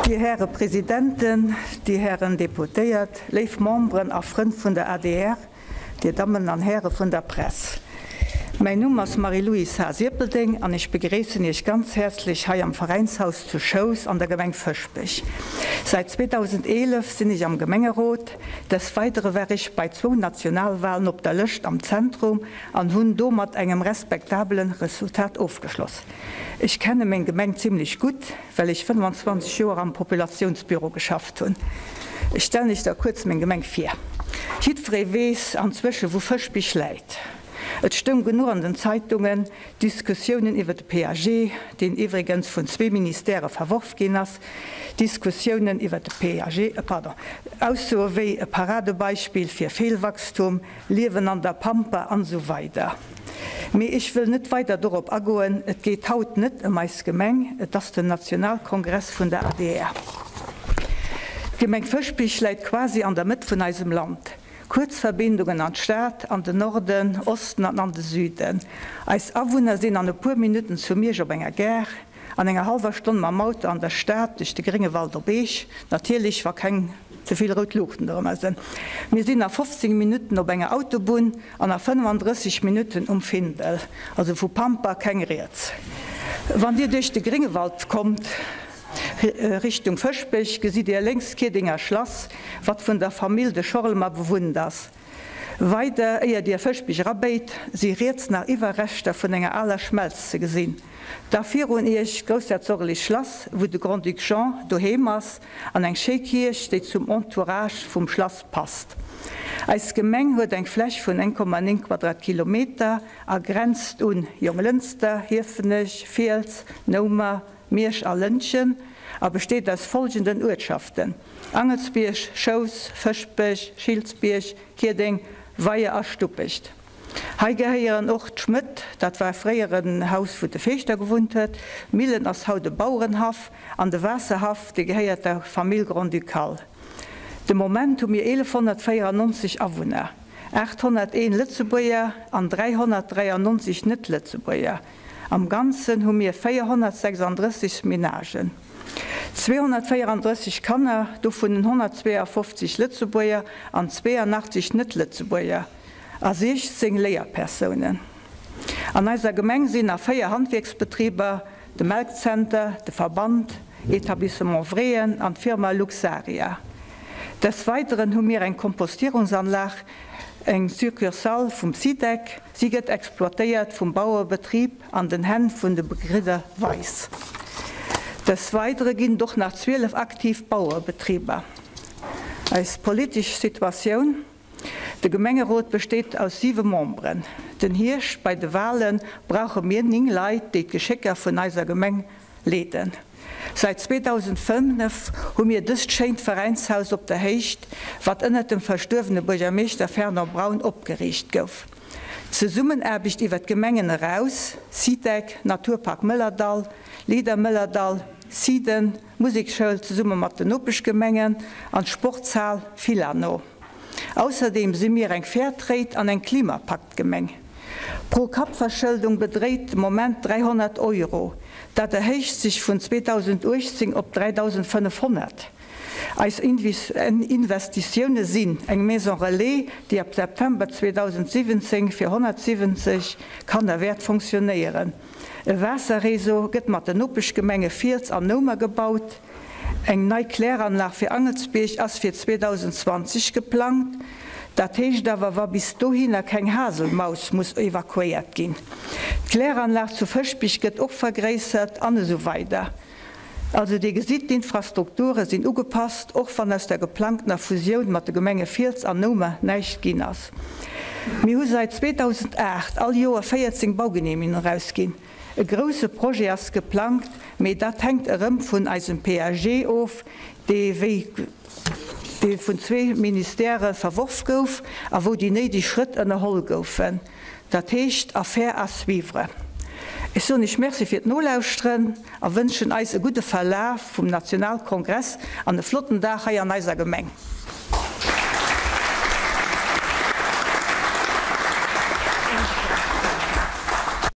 Dir Häre Presidenten, Dir Hären Deputéiert, léif Memberen a Frënn vun der adr, Dir Dammen an Häre vun der Press. Mäin Numm ass Marie-Louise Haas-Ierpeldeng an ech begréissen Iech ganz häerzlech hei am Veräinshaus zu Schous an der Gemeng Fëschbech. Säit 2011 sinn ech am Gemengerot. Des Weidere war ech bei zwou Nationalwalen op der Lëscht am Zentrum an hunn do mat engem respektabelen Resultat ofgeschloss. Ech kenne meng Gemeng zimlech gutt, well ech 25 Joer am Populatiounsbüro geschafft hunn. Ech stellen Iech da kuerz meng Gemeng vir. Jiddweree weess anzwësche wou Fëschbich läit. Et stoung genuch an den Zeitungen, Diskussiounen iwwer de PAG, deen iwwregens vun zwee Ministèrë verworf ginn ass, Diskussiounen iwwer de PAG, pardon, Aussoe wéi e Paradebeispill fir Feelwachstum, Liewen an der Pampa an esou weider. Mee ech wëll net weider dorop agoen, et geet haut net ëm eis Gemeng, et ass den Nationalkongress vun der adr. D'Gemeng Fëschbich läit quasi an der Mëtt vun eisem Land. Kuerz Verbindungen an d'Stad, an den Norden, Osten an an de Süden. Eis Awunner sinn an e puer Minutten zu Miersch op enger Gare, an enger hallwer Stonn mam Auto an der Stad duerch de Gréngewald op Eech, natierlech wa keng ze vill rout Luuchten dorëmmer sinn. Mir sinn a 15 Minutten op enger Autobunn an a 35 Minutten um Findel, also vu Pampa keng Rieds. Wann Dir duerch de Gréngewald kommt, Richtung Fëschbech, gesitt Dir lénks d'Kierdenger Schlass, wat vun der Famill de Schorlemer bewunnt ass. Weider, éier Dir Fëschbech erabéit, si riets nach Iwwerreschter vun enger aler Schmelz ze gesinn. Da virun Iech d'groussherzoglech Schlass, wou de Grand-Duc Jean doheem ass, an eng schéi Kierch, déi zum Entourage vum Schlass passt. Eis Gemeng huet eng Fläch vun 1,9 Quadratkilometer a grenzt un Jonglënster, Hiefenech, Fiels, Noumer, Miersch a Lëntgen a besteet aus folgenden Uertschaften, Angelsbierg, Schous, Fëschbech, Schiltzbierg, Kierdeng, Weyer a Stuppecht. Hei gehéieren och d'Schmëtt, dat war fréier en Haus wou de Feeschter gewunnt huet, d'Millen ass haut e Bauerenhaff an de Waasserhaff, dee gehéiert der Famill Grand-Ducal. De Moment hu mir 1194 Awunner, 801 Lëtzebuerger an 393 Net-Lëtzebuerger. Am Ganzen hu mir 436 Menagen, 234 Kanner, dovunnen 152 Lëtzebuerger an 82 Net-Lëtzebuerger, a 16 Léierpersounen. An eiser Gemeng sinn nach 4 Handwierksbetriber, de Melkzenter, de Verband, Etablissement Wreen an d'Firma Luxaria. Des Weideren hu mir eng Kompostierungsanlag, eng Succursale vum SIDEC, Si gëtt exploitéiert vum Bauerebetrib an den Hänn vun de Begridder Weis. Des Weidere ginn et och nach 12 aktiv Bauerebetriber. Eis politesch Situatioun, De Gemengerot besteet aus 7 Memberen. Den Hierscht bei de Wale brauche mir 9 Leit, déi d'Geschécker vun eiser Gemeng leeden. Säit 2005 hu mir dëst schéint Veräinshaus op der Héicht, wat ënnert dem verstuerwene Buergermeeschter Fernand Braun opgeriicht gouf. D'Zesummenaarbecht iwwer d'Gemengen eraus, SITEC, Naturpark Mëllerdall, Leader Mëllerdall, SIDEN, Musekschoul zesumme mat den Nopeschgemengen an d'Sportshal Filano. Ausserdeem si mir eng Fairtrade an eng Klimapaktgemeng. Pro-Kapp-Verschëldung bedréit de Moment 300 Euro. Dat erhéicht sech vun 2018 op 3.500. Eis Investitioune sinn eng Maison Relais, déi ab September 2017 fir 170 Kanner wäert fonctionnéieren. E Waasserreseau gëtt mat den Nopeschgemenge Fiels an Noumer gebaut. Eng nei Kläranlag fir Angelsbierg ass fir 2020 geplangt. Dat heescht awer, wa bis dohinner keng Haselmaus muss evakuéiert ginn. D'Kläranlag zu Fëschbich gëtt och vergréissert an esou weider. Also Dir gesitt, d'Infrastrukture sinn ugepasst, och wann aus der geplangtener Fusioun mat de Gemenge Fiels an Noumer näischt ginn ass. Mir hu säit 2008 all Joer 14 Baugenehmigungen erausginn. E grousse Projet ass geplangt, mee dat hänkt erëm vun eisem PAG of, dee wéi dee vun zwee Ministèrë verworf gouf a wou déi néideg Schrëtt ënnerholl goufen. Dat heescht, Affaire à suivre. Ech soen Iech Merci fir d'Nolauschteren a wënschen eis e gudde Verlaf vum Nationalkongress an e flotten Dag hei an eiser Gemeng.